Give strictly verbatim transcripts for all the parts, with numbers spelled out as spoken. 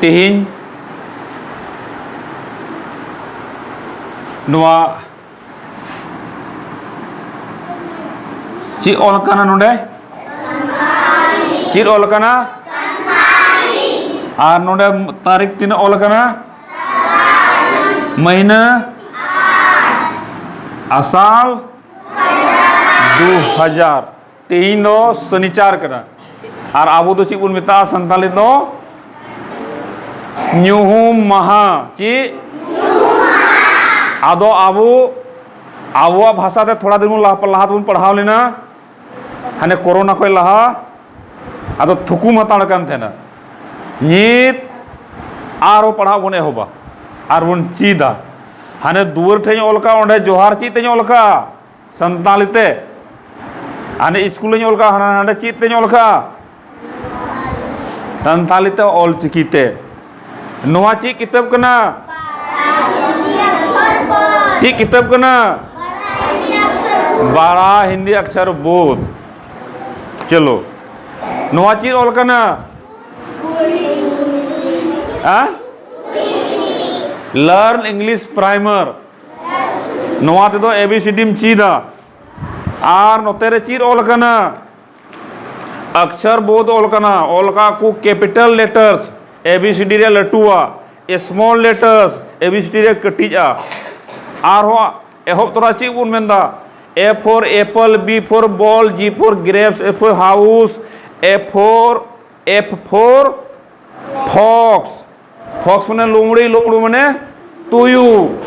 ᱛᱮᱦᱮᱧ ᱱᱚᱣᱟ ᱪᱮᱫ ᱚᱞ ᱠᱟᱱᱟ ᱱᱚᱰᱮ? ᱪᱮᱫ ᱚᱞ ᱠᱟᱱᱟ? ᱟᱨ ᱱᱚᱰᱮ ᱛᱟᱹᱨᱤᱠᱷ ᱛᱤᱱᱟᱹᱜ ᱚᱞ ᱠᱟᱱᱟ? ᱢᱟᱹᱦᱤᱱᱟᱹ ᱟᱥᱟᱲ ᱫᱩ ᱦᱟᱡᱟᱨ᱾ ᱛᱮᱦᱮᱧ ᱫᱚ ᱥᱚᱱᱤᱪᱟᱨ ᱠᱟᱱᱟ᱾ ᱟᱨ ᱟᱵᱚ ᱫᱚ ᱪᱮᱫ ᱵᱚᱱ ᱢᱮᱛᱟᱜᱼᱟ ᱥᱟᱱᱛᱟᱲᱤ ᱫᱚ? ᱧᱩᱦᱩᱢ ᱢᱟᱦᱟ᱾ ᱪᱮᱫ? ᱟᱫᱚ ᱟᱵᱚ, ᱟᱵᱚᱣᱟᱜ ᱵᱷᱟᱥᱟ ᱛᱮ ᱛᱷᱚᱲᱟ ᱫᱤᱱ ᱵᱚᱱ ᱞᱟᱦᱟ, ᱞᱟᱦᱟ ᱛᱮᱵᱚᱱ ᱯᱟᱲᱦᱟᱣ ᱞᱮᱱᱟ, ᱦᱟᱱᱮ ᱠᱳᱨᱳᱱᱟ ᱠᱷᱚᱱ ᱞᱟᱦᱟ᱾ ᱟᱫᱚ ᱛᱷᱩᱠᱩᱢ ᱦᱟᱛᱟᱲ ᱠᱟᱱ ᱛᱟᱦᱮᱱᱟ᱾ ᱱᱤᱛ ᱟᱨᱦᱚᱸ ᱯᱟᱲᱦᱟᱣ ᱵᱚᱱ ᱮᱦᱚᱵᱟ ᱟᱨ ᱵᱚᱱ ᱪᱮᱫᱟ᱾ ᱦᱟᱱᱮ ᱫᱩᱣᱟᱹᱨ ᱴᱷᱮᱡ ᱤᱧ ᱚᱞ ᱠᱟᱜᱼᱟ, ᱚᱸᱰᱮ ᱡᱚᱦᱟᱨ ᱪᱮᱫ ᱛᱮᱧ ᱚᱞ ᱠᱟᱜᱼᱟ? ᱥᱟᱱᱛᱟᱲᱤ ᱛᱮ᱾ ᱦᱟᱱᱮ ᱤᱥᱠᱩᱞ ᱤᱧ ᱚᱞ ᱠᱟᱜᱼᱟ, ᱦᱟᱱᱟ ᱦᱟᱸᱰᱮ ᱪᱮᱫ ᱛᱮᱧ ᱚᱞ ᱠᱟᱜᱼᱟ? ᱥᱟᱱᱛᱟᱲᱤ ᱛᱮ, ᱚᱞ ᱪᱤᱠᱤ ᱛᱮ᱾ ᱱᱚᱣᱟ ᱪᱮᱫ ᱠᱤᱛᱟᱹᱵ ᱠᱟᱱᱟ? ᱪᱮᱫ ᱠᱤᱛᱟᱹᱵ ᱠᱟᱱᱟ? ᱵᱟᱲᱟ ᱦᱤᱱᱫᱤ ᱟᱠᱥᱟᱨ ᱵᱳᱫᱷ᱾ ᱪᱚᱞᱚ, ᱱᱚᱣᱟ ᱪᱮᱫ ᱚᱞ ᱠᱟᱱᱟ? ᱦᱮᱸ? Learn English Primer᱾ ᱱᱚᱣᱟ ᱛᱮᱫᱚ A B C D ᱮᱢ ᱪᱮᱫᱟ᱾ ᱟᱨ ᱱᱚᱛᱮ ᱨᱮ ᱪᱮᱫ ᱚᱞ ᱠᱟᱱᱟ? ᱟᱠᱥᱟᱨ ᱵᱳᱫᱷ ᱚᱞ ᱠᱟᱱᱟ, ᱚᱞ ᱠᱟᱜ ᱠᱚ capital letters, A B C D ᱨᱮ ᱞᱟᱹᱴᱩᱣᱟᱜ, small letters, A B C D ᱨᱮ ᱠᱟᱹᱴᱤᱡᱼᱟ᱾ ᱟᱨᱦᱚᱸ ᱮᱦᱚᱵ ᱛᱚᱨᱟ ᱪᱮᱫ ᱵᱚᱱ ᱢᱮᱱᱫᱟ? A for apple, B for ball, G for grapes, F for house, F for, F for fox᱾ Fox ᱢᱟᱱᱮ ᱞᱩᱢᱲᱤ, ᱞᱩᱢᱲᱩ ᱢᱟᱱᱮ ᱛᱩᱭᱩ᱾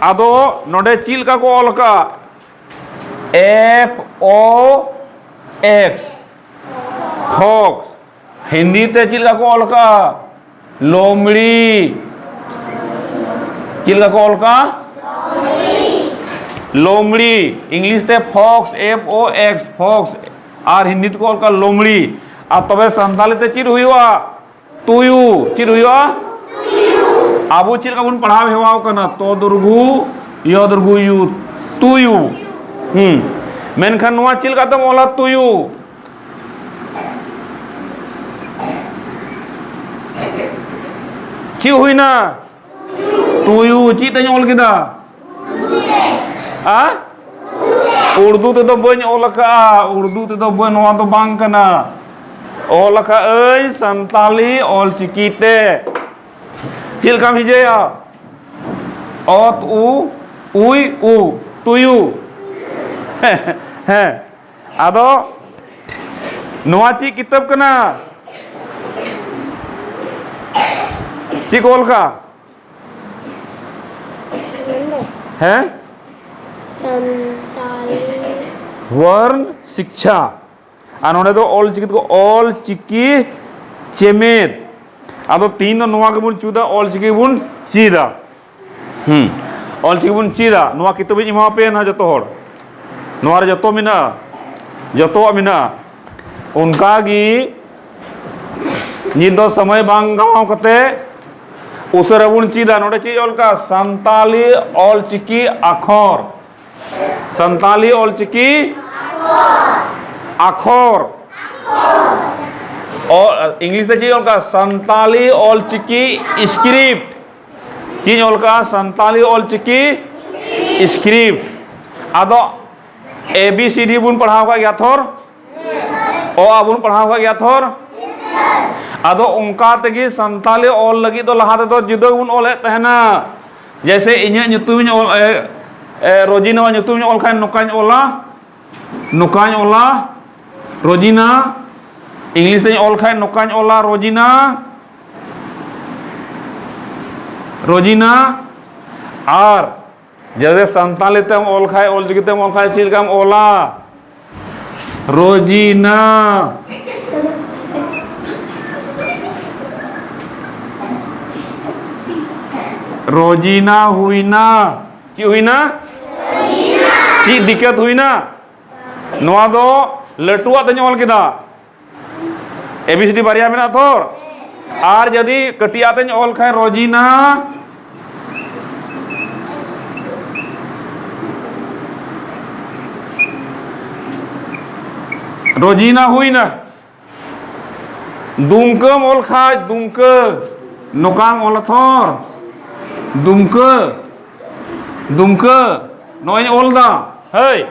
ᱟᱫᱚ ᱱᱚᱰᱮ ᱪᱮᱫ ᱞᱮᱠᱟ ᱠᱚ ᱚᱞ ᱠᱟᱜᱼᱟ? F O X, fox᱾ Hindi ᱛᱮ ᱪᱮᱫ ᱞᱮᱠᱟ ᱠᱚ ᱚᱞ ᱠᱟᱜᱼᱟ? ᱞᱳᱢᱲᱤ᱾ ᱪᱮᱫ ᱞᱮᱠᱟ ᱠᱚ ᱚᱞ ᱠᱟᱜᱼᱟ? ᱞᱳᱢᱲᱤ᱾ English ᱛᱮ fox, F O X, fox᱾ ᱟᱨ ᱦᱤᱱᱫᱤ ᱛᱮᱠᱚ ᱚᱞ ᱠᱟᱜᱼᱟ ᱞᱳᱢᱲᱤ᱾ ᱟᱨ ᱛᱚᱵᱮ ᱥᱟᱱᱛᱟᱲᱤ ᱛᱮ ᱪᱮᱫ ᱦᱩᱭᱩᱜᱼᱟ? ᱛᱩᱭᱩ᱾ ᱪᱮᱫ ᱦᱩᱭᱩᱜᱼᱟ? ᱟᱵᱚ ᱪᱮᱫ ᱞᱮᱠᱟ ᱵᱚᱱ ᱯᱟᱲᱦᱟᱣ ᱦᱮᱣᱟᱣ ᱠᱟᱱᱟ, ᱛᱚ ᱫᱩᱨᱜᱩ, ᱭᱚ ᱫᱩᱨᱜᱩ ᱭᱩ, ᱛᱩᱭᱩ᱾ ᱦᱩᱸ᱾ ᱢᱮᱱᱠᱷᱟᱱ ᱱᱚᱣᱟ ᱪᱮᱫ ᱞᱮᱠᱟᱛᱮᱢ ᱚᱞᱟ? ᱛᱩᱭᱩ᱾ ᱪᱮᱫ ᱦᱩᱭᱱᱟ? ᱛᱩᱭᱩ᱾ ᱪᱮᱫ ᱛᱮᱧ ᱚᱞ ᱠᱮᱫᱟ? ᱟ? ᱩᱨᱫᱩ ᱛᱮᱫᱚ ᱵᱟᱹᱧ ᱚᱞ ᱟᱠᱟᱫᱼᱟ, ᱩᱨᱫᱩ ᱛᱮᱫᱚ ᱵᱟᱹᱧ, ᱱᱚᱣᱟ ᱫᱚ ᱵᱟᱝ ᱠᱟᱱᱟ᱾ ᱚᱞ ᱟᱠᱟᱫ ᱟᱹᱧ ᱥᱟᱱᱛᱟᱞᱤ ᱚᱞ ᱪᱤᱠᱤ ᱛᱮ᱾ ᱪᱮᱫ ᱞᱮᱠᱟᱢ ᱵᱷᱮᱡᱟᱭᱟ? ᱚᱛ ᱩ, ᱩᱭ ᱩ, ᱛᱩᱭᱩ᱾ ᱦᱮᱸ, ᱟᱫᱚ ᱱᱚᱣᱟ ᱪᱮᱫ ᱠᱤᱛᱟᱹᱵ ᱠᱟᱱᱟ? ᱪᱮᱫ ᱠᱚ ᱚᱞ ᱠᱟᱜᱼᱟ? ᱦᱮᱸ? ᱥᱟᱱᱛᱟᱞᱤ᱾ ᱵᱚᱨᱱ ᱥᱤᱠᱪᱷᱟ᱾ ᱟᱨ ᱱᱚᱰᱮ ᱫᱚ ᱚᱞ ᱪᱤᱠᱤ ᱛᱮᱠᱚ ᱚᱞ ᱪᱤᱠᱤ ᱪᱮᱢᱮᱫ᱾ ᱟᱫᱚ ᱛᱤᱦᱤᱧ ᱫᱚ ᱱᱚᱣᱟ ᱜᱮᱵᱚᱱ ᱪᱮᱫᱟ, ᱚᱞ ᱪᱤᱠᱤ ᱵᱚᱱ ᱪᱮᱫᱟ᱾ ᱦᱩᱸ, ᱚᱞ ᱪᱤᱠᱤ ᱵᱚᱱ ᱪᱮᱫᱟ᱾ ᱱᱚᱣᱟ ᱠᱤᱛᱟᱹᱵ ᱤᱧ ᱮᱢᱟ ᱯᱮᱭᱟ ᱱᱟᱦᱟᱜ ᱡᱚᱛᱚ ᱦᱚᱲ᱾ ᱱᱚᱣᱟ ᱨᱮ ᱡᱚᱛᱚ ᱢᱮᱱᱟᱜᱼᱟ, ᱡᱚᱛᱚᱣᱟᱜ ᱢᱮᱱᱟᱜᱼᱟ᱾ ᱚᱱᱠᱟ ᱜᱮ ᱱᱤᱛ ᱫᱚ ᱥᱚᱢᱚᱭ ᱵᱟᱝ ᱜᱟᱣᱟᱣ ᱠᱟᱛᱮ ᱩᱥᱟᱹᱨᱟ ᱵᱚᱱ ᱪᱮᱫᱟ᱾ ᱱᱚᱰᱮ ᱪᱮᱫ ᱚᱞ ᱠᱟᱜᱼᱟ? ᱥᱟᱱᱛᱟᱞᱤ ᱚᱞ ᱪᱤᱠᱤ ᱟᱠᱷᱚᱨ᱾ ᱥᱟᱱᱛᱟᱞᱤ ᱚᱞ ᱪᱤᱠᱤ ᱟᱠᱷᱚᱨ᱾ ᱚ, ᱤᱝᱞᱤᱥ ᱛᱮ ᱪᱮᱫ ᱚᱞ ᱠᱟᱜᱼᱟ? ᱥᱟᱱᱛᱟᱞᱤ ᱚᱞ ᱪᱤᱠᱤ ᱥᱠᱨᱤᱯᱴ᱾ ᱪᱮᱫ ᱤᱧ ᱚᱞ ᱠᱟᱜᱼᱟ? ᱥᱟᱱᱛᱟᱞᱤ ᱚᱞ ᱪᱤᱠᱤ ᱥᱠᱨᱤᱯᱴ᱾ ᱟᱫᱚ ᱮ ᱵᱤ ᱥᱤ ᱰᱤ ᱵᱚᱱ ᱯᱟᱲᱦᱟᱣ ᱠᱟᱜ ᱜᱮᱭᱟ ᱛᱷᱚᱨ? ᱚ ᱟ ᱵᱚᱱ ᱯᱟᱲᱦᱟᱣ ᱠᱟᱜ ᱜᱮᱭᱟ ᱛᱷᱚᱨ? ᱟᱫᱚ ᱚᱱᱠᱟ ᱛᱮᱜᱮ ᱥᱟᱱᱛᱟᱞᱤ ᱚᱞ ᱞᱟᱹᱜᱤᱫ ᱫᱚ ᱞᱟᱦᱟ ᱛᱮᱫᱚ ᱡᱩᱫᱟᱹ ᱜᱮᱵᱚᱱ ᱚᱞᱮᱫ ᱛᱟᱦᱮᱱᱟ᱾ ᱡᱮᱭᱥᱮ ᱤᱧᱟᱹᱜ ᱧᱩᱛᱩᱢᱤᱧ ᱚᱞ, ᱮ, ᱮ, ᱨᱚᱡᱤᱱᱟᱣᱟᱜ ᱧᱩᱛᱩᱢᱤᱧ ᱚᱞ ᱠᱷᱟᱱ ᱱᱚᱝᱠᱟᱧ ᱚᱞᱟ, ᱱᱚᱝᱠᱟᱧ ᱚᱞᱟ, ᱨᱚᱡᱤᱱᱟ᱾ ᱤᱝᱞᱤᱥ ᱛᱮᱧ ᱚᱞ ᱠᱷᱟᱱ ᱱᱚᱝᱠᱟᱧ ᱚᱞᱟ, ᱨᱚᱡᱤᱱᱟ, ᱨᱚᱡᱤᱱᱟ᱾ ᱟᱨ ᱡᱮᱭᱥᱮ ᱥᱟᱱᱛᱟᱞᱤ ᱛᱮᱢ ᱚᱞ ᱠᱷᱟᱱ, ᱚᱞ ᱪᱤᱠᱤ ᱛᱮᱢ ᱚᱞ ᱠᱷᱟᱱ ᱪᱮᱫ ᱞᱮᱠᱟᱢ ᱚᱞᱟ? ᱨᱚᱡᱤᱱᱟ᱾ ᱨᱚᱡᱤᱱᱟ ᱦᱩᱭᱱᱟ᱾ ᱪᱮᱫ ᱦᱩᱭᱱᱟ? ᱪᱮᱫ ᱫᱤᱠᱠᱟᱛ ᱦᱩᱭᱱᱟ? ᱱᱚᱣᱟ ᱫᱚ ᱞᱟᱹᱴᱩᱣᱟᱜ ᱛᱮᱧ ᱚᱞ ᱠᱮᱫᱟ, ᱮ ᱵᱤ ᱥᱤ ᱰᱤ ᱵᱟᱨᱭᱟ ᱢᱮᱱᱟᱜᱼᱟ ᱛᱷᱚᱨ᱾ ᱟᱨ ᱡᱩᱫᱤ ᱠᱟᱹᱴᱤᱡ ᱟᱜ ᱛᱮᱧ ᱚᱞ ᱠᱷᱟᱱ ᱨᱚᱡᱤᱱᱟ, ᱨᱚᱡᱤᱱᱟ ᱦᱩᱭᱱᱟ᱾ ᱫᱩᱢᱠᱟᱹᱢ ᱚᱞ ᱠᱷᱟᱱ ᱫᱩᱢᱠᱟᱹ, ᱱᱚᱝᱠᱟᱢ ᱚᱞᱟ ᱛᱷᱚᱨ᱾ ᱫᱩᱢᱠᱟᱹ, ᱫᱩᱢᱠᱟᱹ᱾ ᱱᱚᱜᱼᱚᱭ ᱤᱧ ᱚᱞ ᱫᱟ᱾ ᱦᱟᱹᱭ᱾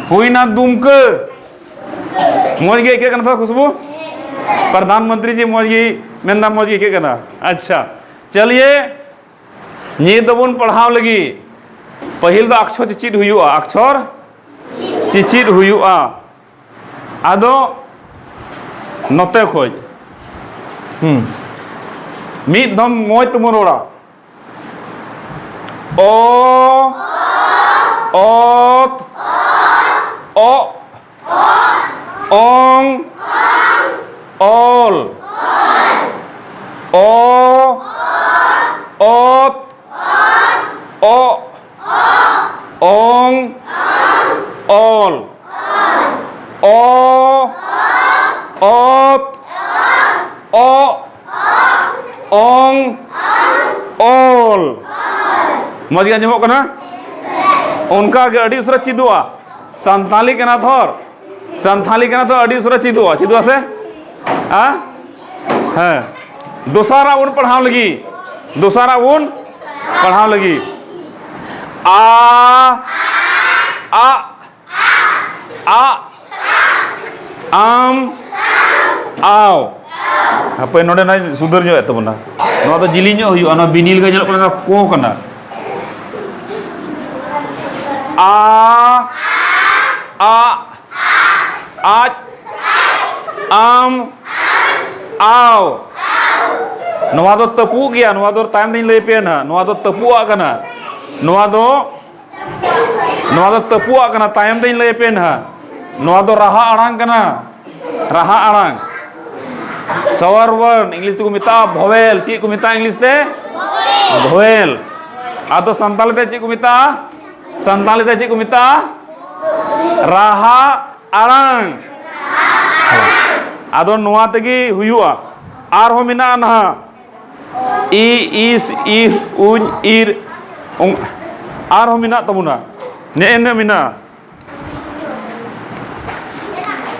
ᱦᱩᱭᱱᱟ ᱫᱩᱢᱠᱟᱹ᱾ ᱢᱚᱡᱽ ᱜᱮ ᱟᱹᱭᱠᱟᱹᱜ ᱠᱟᱱᱟ ᱛᱚ ᱠᱷᱩᱥᱵᱩ? ᱯᱨᱚᱫᱷᱟᱱ ᱢᱚᱱᱛᱨᱤ ᱡᱤ ᱢᱚᱡᱽ ᱜᱮ ᱢᱮᱱᱫᱟ, ᱢᱚᱡᱽ ᱜᱮ ᱟᱹᱭᱠᱟᱹᱜ ᱠᱟᱱᱟ᱾ ᱟᱪᱪᱷᱟ, ᱪᱟᱞᱤᱭᱮ, ᱱᱤᱛ ᱫᱚᱵᱚᱱ ᱯᱟᱲᱦᱟᱣ ᱞᱟᱹᱜᱤᱫ᱾ ᱯᱟᱹᱦᱤᱞ ᱫᱚ ᱚᱠᱠᱷᱚᱨ ᱪᱮᱪᱮᱫ ᱦᱩᱭᱩᱜᱼᱟ, ᱚᱠᱠᱷᱚᱨ ᱪᱮᱪᱮᱫ ᱦᱩᱭᱩᱜᱼᱟ᱾ ᱟᱫᱚ ᱱᱚᱛᱮ ᱠᱷᱚᱡ, ᱦᱩᱸ, ᱢᱤᱫ ᱫᱷᱚᱢ ᱢᱚᱡᱽ ᱛᱮᱵᱚᱱ ᱨᱚᱲᱟ᱾ ᱚ, ᱚᱛ, ᱚᱜ, ᱚᱝ, ᱚᱞ, ᱚ, ᱚᱛ, ᱚᱜ, ᱚᱝ, ᱚᱞ, ᱚ, ᱚᱛ, ᱚᱜ, ᱚᱝ, ᱚᱞ᱾ ᱢᱚᱡᱽ ᱜᱮ ᱟᱸᱡᱚᱢᱚᱜ ᱠᱟᱱᱟ? ᱚᱱᱠᱟ ᱜᱮ ᱟᱹᱰᱤ ᱩᱥᱟᱹᱨᱟ ᱪᱮᱫᱚᱜᱼᱟ᱾ ᱥᱟᱱᱛᱟᱞᱤ ᱠᱟᱱᱟ ᱛᱷᱚᱨ, ᱥᱟᱱᱛᱟᱞᱤ ᱠᱟᱱᱟ ᱛᱚ, ᱟᱹᱰᱤ ᱩᱥᱟᱹᱨᱟ ᱪᱮᱫᱚᱜᱼᱟ, ᱪᱮᱫᱚᱜᱼᱟ ᱥᱮ? ᱦᱮᱸ? ᱦᱮᱸ᱾ ᱫᱚᱥᱟᱨᱟᱜ ᱵᱚᱱ ᱯᱟᱲᱦᱟᱣ ᱞᱟᱹᱜᱤᱫ, ᱫᱚᱥᱟᱨᱟᱜ ᱵᱚᱱ ᱯᱟᱲᱦᱟᱣ ᱞᱟᱹᱜᱤᱫ᱾ ᱟ, ᱟᱜ, ᱟᱜ, ᱟᱢ, ᱟᱣ᱾ ᱦᱟᱯᱮ, ᱱᱚᱰᱮ ᱱᱚᱜᱼᱚᱭ ᱥᱩᱫᱷᱟᱹᱨ ᱧᱚᱜ ᱮᱫ ᱛᱟᱵᱚᱱᱟ᱾ ᱱᱚᱣᱟ ᱫᱚ ᱡᱤᱞᱤᱧ ᱧᱚᱜ ᱦᱩᱭᱩᱜᱼᱟ, ᱱᱚᱣᱟ ᱵᱤᱱᱤ ᱞᱮᱠᱟ ᱧᱮᱞᱚᱜ ᱠᱟᱱᱟ, ᱱᱚᱣᱟ ᱠᱚ ᱠᱟᱱᱟ᱾ ᱟ, ᱟᱜ, ᱟᱡ, ᱟᱢ, ᱟᱣ᱾ ᱱᱚᱣᱟ ᱫᱚ ᱛᱟᱹᱯᱩᱜ ᱜᱮᱭᱟ, ᱱᱚᱣᱟ ᱫᱚ ᱛᱟᱭᱚᱢ ᱛᱮᱧ ᱞᱟᱹᱭ ᱟᱯᱮᱭᱟ ᱱᱟᱦᱟᱜ᱾ ᱱᱚᱣᱟ ᱫᱚ ᱛᱟᱹᱯᱩᱜ ᱟᱜ ᱠᱟᱱᱟ, ᱱᱚᱣᱟ ᱫᱚ, ᱱᱚᱣᱟ ᱫᱚ ᱛᱟᱹᱯᱩᱜ ᱟᱜ ᱠᱟᱱᱟ, ᱛᱟᱭᱚᱢ ᱛᱮᱧ ᱞᱟᱹᱭ ᱟᱯᱮᱭᱟ ᱱᱟᱦᱟᱜ᱾ ᱱᱚᱣᱟ ᱫᱚ ᱨᱟᱦᱟ ᱟᱲᱟᱝ ᱠᱟᱱᱟ, ᱨᱟᱦᱟ ᱟᱲᱟᱝ᱾ ᱥᱣᱚᱨ ᱵᱚᱨᱱ, ᱤᱝᱞᱤᱥ ᱛᱮᱠᱚ ᱢᱮᱛᱟᱜᱼᱟ ᱵᱷᱚᱣᱮᱞ᱾ ᱪᱮᱫ ᱠᱚ ᱢᱮᱛᱟᱜᱼᱟ ᱤᱝᱞᱤᱥ ᱛᱮ? ᱵᱷᱚᱣᱮᱞ᱾ ᱟᱫᱚ ᱥᱟᱱᱛᱟᱲᱤ ᱛᱮ ᱪᱮᱫ ᱠᱚ ᱢᱮᱛᱟᱜᱼᱟ? ᱥᱟᱱᱛᱟᱲᱤ ᱛᱮ ᱪᱮᱫ ᱠᱚ ᱢᱮᱛᱟᱜᱼᱟ? ᱨᱟᱦᱟ ᱟᱲᱟᱝ᱾ ᱟᱫᱚ ᱱᱚᱣᱟ ᱛᱮᱜᱮ ᱦᱩᱭᱩᱜᱼᱟ᱾ ᱟᱨᱦᱚᱸ ᱢᱮᱱᱟᱜᱼᱟ ᱱᱟᱦᱟᱜ, ᱤ, ᱤᱥ, ᱤᱦ, ᱩᱧ, ᱤᱨ, ᱚᱝ-, ᱟᱨᱦᱚᱸ ᱢᱮᱱᱟᱜ ᱛᱟᱵᱚᱱᱟ, ᱱᱮᱜᱼᱮ ᱱᱤᱱᱟᱹᱜ ᱢᱮᱱᱟᱜᱼᱟ᱾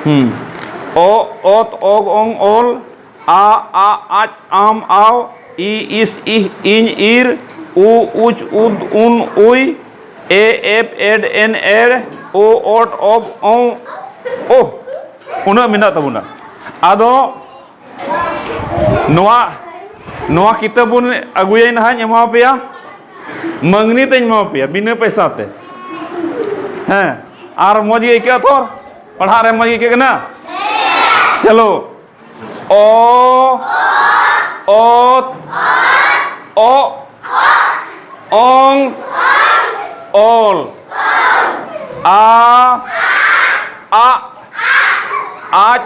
ᱦᱩᱸ᱾ ᱚ, ᱚᱛ, ᱚᱜ, ᱚᱝ, ᱚᱞ, ᱟ, ᱟ, ᱟᱪ, ᱟᱢ, ᱟᱣ, ᱤ, ᱤᱥ, ᱤᱦ, ᱤᱧ, ᱤᱨ, ᱩ, ᱩᱪ, ᱩᱫ, ᱩᱱ, ᱩᱭ, ᱮ, ᱮᱯ, ᱮᱰ, ᱮᱱ, ᱮᱲ, ᱳ, ᱚᱴ, ᱚᱵ, ᱚᱸ, ᱳᱦ᱾ ᱩᱱᱟᱹᱜ ᱢᱮᱱᱟᱜ ᱛᱟᱵᱚᱱᱟ᱾ ᱟᱫᱚ ᱱᱚᱣᱟ, ᱱᱚᱣᱟ ᱠᱤᱛᱟᱹᱵ ᱵᱚᱱ ᱟᱹᱜᱩᱭᱟ, ᱱᱟᱦᱟᱜ ᱤᱧ ᱮᱢᱟ ᱯᱮᱭᱟ, ᱢᱟᱹᱝᱱᱤ ᱛᱮᱧ ᱮᱢᱟ ᱯᱮᱭᱟ, ᱵᱤᱱᱟᱹ ᱯᱚᱭᱥᱟ ᱛᱮ᱾ ᱦᱮᱸ, ᱟᱨ ᱢᱚᱡᱽ ᱜᱮ ᱟᱹᱭᱠᱟᱹᱜᱼᱟ ᱛᱚ, ᱯᱟᱲᱦᱟᱜ ᱨᱮ ᱢᱚᱡᱽ ᱜᱮ ᱟᱹᱭᱠᱟᱹᱜ ᱠᱟᱱᱟ? ᱪᱚᱞᱚ, ᱚ, ᱚᱛ, ᱚᱜ, ᱚᱝ, ᱚᱞ, ᱟ, ᱟᱜ, ᱟᱪ,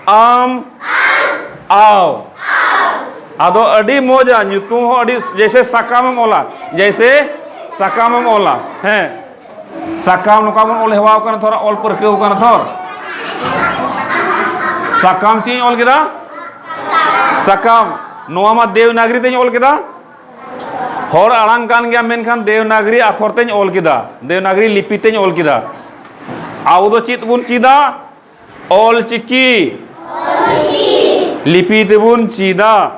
ᱟᱢ, ᱟᱣ᱾ ᱟᱫᱚ ᱟᱹᱰᱤ ᱢᱚᱡᱟ, ᱧᱩᱛᱩᱢ ᱦᱚᱸ ᱟᱹᱰᱤ, ᱡᱮᱭᱥᱮ ᱥᱟᱠᱟᱢᱮᱢ ᱚᱞᱟ, ᱡᱮᱭᱥᱮ ᱥᱟᱠᱟᱢᱮᱢ ᱚᱞᱟ, ᱦᱮᱸ, ᱥᱟᱠᱟᱢ ᱱᱚᱝᱠᱟ ᱵᱚᱱ ᱚᱞ ᱦᱮᱣᱟ ᱠᱟᱱᱟ, ᱛᱷᱚᱲᱟ ᱚᱞ ᱯᱟᱹᱨᱠᱟᱹᱣ ᱠᱟᱱᱟ ᱛᱷᱚᱨ᱾ ᱥᱟᱠᱟᱢ ᱪᱮᱫ ᱤᱧ ᱚᱞ ᱠᱮᱫᱟ? ᱥᱟᱠᱟᱢ᱾ ᱱᱚᱣᱟ ᱢᱟ ᱫᱮᱵᱽᱱᱟᱜᱽᱨᱤ ᱛᱮᱧ ᱚᱞ ᱠᱮᱫᱟ᱾ ᱦᱚᱲ ᱟᱲᱟᱝ ᱠᱟᱱ ᱜᱮᱭᱟ, ᱢᱮᱱᱠᱷᱟᱱ ᱫᱮᱵᱽᱱᱟᱜᱽᱨᱤ ᱟᱠᱷᱚᱨ ᱛᱮᱧ ᱚᱞ ᱠᱮᱫᱟ, ᱫᱮᱵᱽᱱᱟᱜᱽᱨᱤ ᱞᱤᱯᱤ ᱛᱮᱧ ᱚᱞ ᱠᱮᱫᱟ᱾ ᱟᱵᱚ ᱫᱚ ᱪᱮᱫ ᱵᱚᱱ ᱪᱮᱫᱟ? ᱚᱞ ᱪᱤᱠᱤ ᱞᱤᱯᱤ ᱛᱮᱵᱚᱱ ᱪᱮᱫᱟ᱾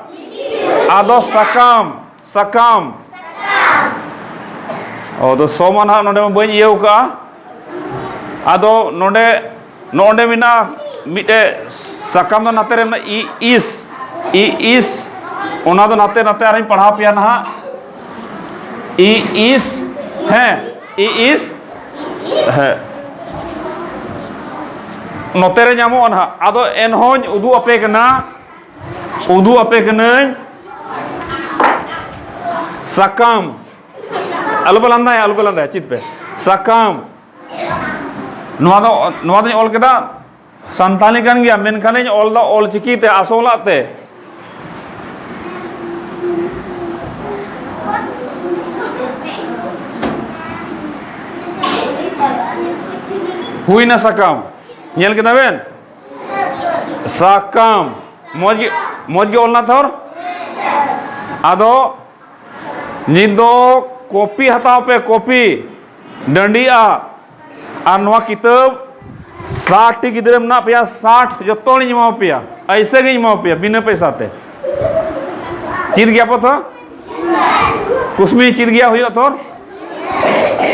ᱟᱫᱚ ᱥᱟᱠᱟᱢ, ᱥᱟᱠᱟᱢ᱾ ᱚ, ᱟᱫᱚ ᱥᱚ ᱢᱟ ᱱᱟᱦᱟᱜ ᱱᱚᱰᱮ ᱢᱟ ᱵᱟᱹᱧ ᱤᱭᱟᱹᱣ ᱠᱟᱜᱼᱟ᱾ ᱟᱫᱚ ᱱᱚᱰᱮ, ᱱᱚᱰᱮ ᱢᱮᱱᱟᱜᱼᱟ ᱢᱤᱫᱴᱮᱡ ᱥᱟᱠᱟᱢ ᱫᱚ ᱱᱟᱛᱮ ᱨᱮ ᱢᱮᱱᱟᱜᱼᱟ, ᱤ, ᱤᱥ, ᱤ, ᱤᱥ᱾ ᱚᱱᱟ ᱫᱚ ᱱᱟᱛᱮ, ᱱᱟᱛᱮ ᱟᱨᱤᱧ ᱯᱟᱲᱦᱟᱣ ᱯᱮᱭᱟ ᱱᱟᱦᱟᱜ᱾ ᱤ, ᱤᱥ, ᱦᱮᱸ, ᱤ, ᱤᱥ, ᱦᱮᱸ᱾ ᱱᱚᱛᱮ ᱨᱮ ᱧᱟᱢᱚᱜᱼᱟ ᱱᱟᱦᱟᱜ᱾ ᱟᱫᱚ ᱮᱱᱦᱚᱸᱧ ᱩᱫᱩᱜ ᱟᱯᱮ ᱠᱟᱱᱟ, ᱩᱫᱩᱜ ᱟᱯᱮ ᱠᱟᱹᱱᱟᱹᱧ ᱥᱟᱠᱟᱢ᱾ ᱟᱞᱚᱯᱮ ᱞᱟᱸᱫᱟᱭᱟ, ᱟᱞᱚᱯᱮ ᱞᱟᱸᱫᱟᱭᱟ, ᱪᱮᱫ ᱯᱮ? ᱥᱟᱠᱟᱢ᱾ ᱱᱚᱣᱟ ᱫᱚ, ᱱᱚᱣᱟ ᱫᱚᱧ ᱚᱞ ᱠᱮᱫᱟ, ᱥᱟᱱᱛᱟᱞᱤ ᱠᱟᱱ ᱜᱮᱭᱟ, ᱢᱮᱱᱠᱷᱟᱱᱤᱧ ᱚᱞ ᱫᱟ ᱚᱞ ᱪᱤᱠᱤ ᱛᱮ, ᱟᱥᱚᱞᱟᱜ ᱛᱮ᱾ ᱦᱩᱭᱱᱟ ᱥᱟᱠᱟᱢ, ᱧᱮᱞ ᱠᱮᱫᱟ ᱵᱮᱱ? ᱥᱟᱠᱟᱢ᱾ ᱢᱚᱡᱽ ᱜᱮ, ᱢᱚᱡᱽ ᱜᱮ ᱚᱞ ᱱᱟ ᱛᱷᱚᱨ? ᱟᱫᱚ ᱱᱤᱛ ᱫᱚ ᱠᱚᱯᱤ ᱦᱟᱛᱟᱣ ᱯᱮ, ᱠᱚᱯᱤ, ᱰᱟᱹᱰᱤ ᱟᱜ, ᱟᱨ ᱱᱚᱣᱟ ᱠᱤᱛᱟᱹᱵ ᱥᱟᱴ ᱴᱤ ᱜᱤᱫᱽᱨᱟᱹ ᱢᱮᱱᱟᱜ ᱯᱮᱭᱟ, ᱥᱟᱴ ᱡᱚᱛᱚ ᱞᱤᱧ ᱮᱢᱟ ᱯᱮᱭᱟ, ᱟᱭᱥᱮ ᱜᱤᱧ ᱮᱢᱟ ᱯᱮᱭᱟ ᱵᱤᱱᱟᱹ ᱯᱚᱭᱥᱟ ᱛᱮ᱾ ᱪᱮᱫ ᱜᱮᱭᱟ ᱯᱚᱛᱷᱚ? ᱠᱩᱥᱢᱤ ᱪᱮᱫ ᱜᱮᱭᱟ ᱦᱩᱭᱩᱜ ᱛᱷᱚᱨ?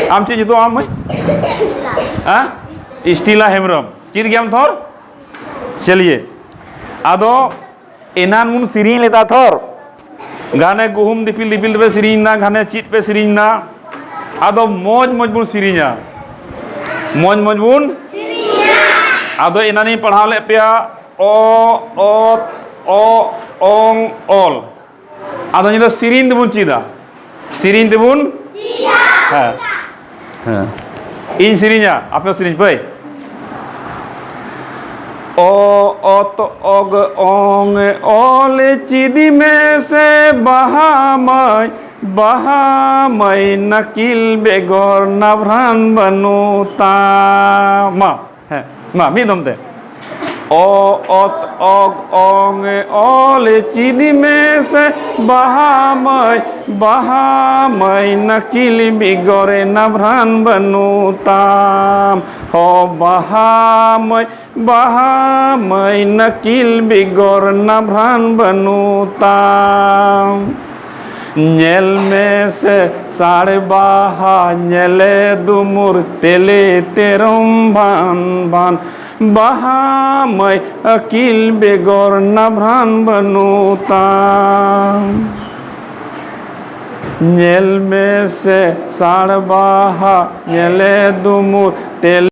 ᱟᱢ ᱪᱮᱫ ᱧᱩᱛᱩᱢ ᱟᱢ ᱢᱟᱹᱭ? ᱦᱮᱸ? ᱤᱥᱴᱤᱞᱟ ᱦᱮᱢᱵᱨᱚᱢ᱾ ᱪᱮᱫ ᱜᱮᱭᱟᱢ ᱛᱷᱚᱨ? ᱪᱟᱞᱤᱭᱮ᱾ ᱟᱫᱚ ᱮᱱᱟᱱ ᱵᱚᱱ ᱥᱮᱨᱮᱧ ᱞᱮᱫᱟ ᱛᱷᱚᱨ, ᱜᱷᱟᱱᱮ ᱜᱩᱦᱩᱢ ᱫᱤᱯᱤᱞ ᱫᱤᱯᱤᱞ ᱯᱮ ᱥᱮᱨᱮᱧ ᱮᱱᱟ, ᱜᱷᱟᱱᱮ ᱪᱮᱫ ᱯᱮ ᱥᱮᱨᱮᱧ ᱮᱱᱟ? ᱟᱫᱚ ᱢᱚᱡᱽ ᱢᱚᱡᱽ ᱵᱚᱱ ᱥᱮᱨᱮᱧᱟ, ᱢᱚᱡᱽ ᱢᱚᱡᱽ ᱵᱚᱱ᱾ ᱟᱫᱚ ᱮᱱᱟᱱᱤᱧ ᱯᱟᱲᱦᱟᱣ ᱞᱮᱫ ᱯᱮᱭᱟ ᱚ, ᱚᱛ, ᱚ, ᱚᱝ, ᱚᱞ᱾ ᱟᱫᱚ ᱱᱤᱛ ᱫᱚ ᱥᱮᱨᱮᱧ ᱛᱮᱵᱚᱱ ᱪᱮᱫᱟ, ᱥᱮᱨᱮᱧ ᱛᱮᱵᱚᱱ᱾ ᱦᱮᱸ, ᱦᱮᱸ, ᱤᱧ ᱥᱮᱨᱮᱧᱟ, ᱟᱯᱮ ᱥᱮᱨᱮᱧ ᱯᱮ᱾ ᱚ ᱚᱛ ᱚᱜ ᱚᱝ ᱚᱞ ᱪᱤᱫᱤ ᱢᱮ ᱥᱮ ᱵᱟᱦᱟ ᱢᱟᱹᱭ, ᱵᱟᱦᱟ ᱢᱟᱹᱭ ᱱᱟᱹᱠᱤᱞ ᱵᱮᱜᱚᱨ ᱱᱟᱵᱷᱨᱟᱱ ᱵᱟᱹᱱᱩᱜ ᱛᱟᱢᱟ᱾ ᱦᱮᱸ, ᱢᱟ ᱢᱤᱫ ᱫᱚᱢ ᱛᱮ᱾ ᱚ ᱚᱛ ᱚᱜ ᱚᱝ ᱚᱞ ᱪᱤᱫᱤ ᱢᱮ ᱥᱮ ᱵᱟᱦᱟ ᱢᱟᱹᱭ, ᱵᱟᱦᱟ ᱢᱟᱹᱭ ᱱᱟᱹᱠᱤᱞ ᱵᱮᱜᱚᱨ ᱱᱟᱵᱷᱨᱟᱱ ᱵᱟᱹᱱᱩᱜ ᱛᱟᱢ᱾ ᱦᱚ ᱵᱟᱦᱟ ᱢᱟᱹᱭ, ᱵᱟᱦᱟ ᱢᱟᱹᱭ ᱱᱟᱹᱠᱤᱞ ᱵᱮᱜᱚᱨ ᱱᱟᱵᱷᱨᱟᱱ ᱵᱟᱹᱱᱩᱜ ᱛᱟᱢ᱾ ᱧᱮᱞ ᱢᱮ ᱥᱮ ᱥᱟᱲ ᱵᱟᱦᱟ ᱧᱮᱞᱮ ᱫᱩᱢᱩᱨ ᱛᱮᱞᱮ ᱛᱮᱨᱚᱢ ᱵᱷᱟᱱ ᱵᱷᱟᱱ, ᱵᱟᱦᱟ ᱢᱟᱹᱭ ᱟᱹᱠᱤᱞ ᱵᱮᱜᱚᱨ ᱱᱟᱵᱷᱨᱟᱱ ᱵᱟᱹᱱᱩᱜ ᱛᱟᱢ᱾ ᱧᱮᱞ ᱢᱮ ᱥᱮ ᱥᱟᱲ ᱵᱟᱦᱟ ᱧᱮᱞᱮ ᱫᱩᱢᱩᱨ ᱛᱮᱞᱮ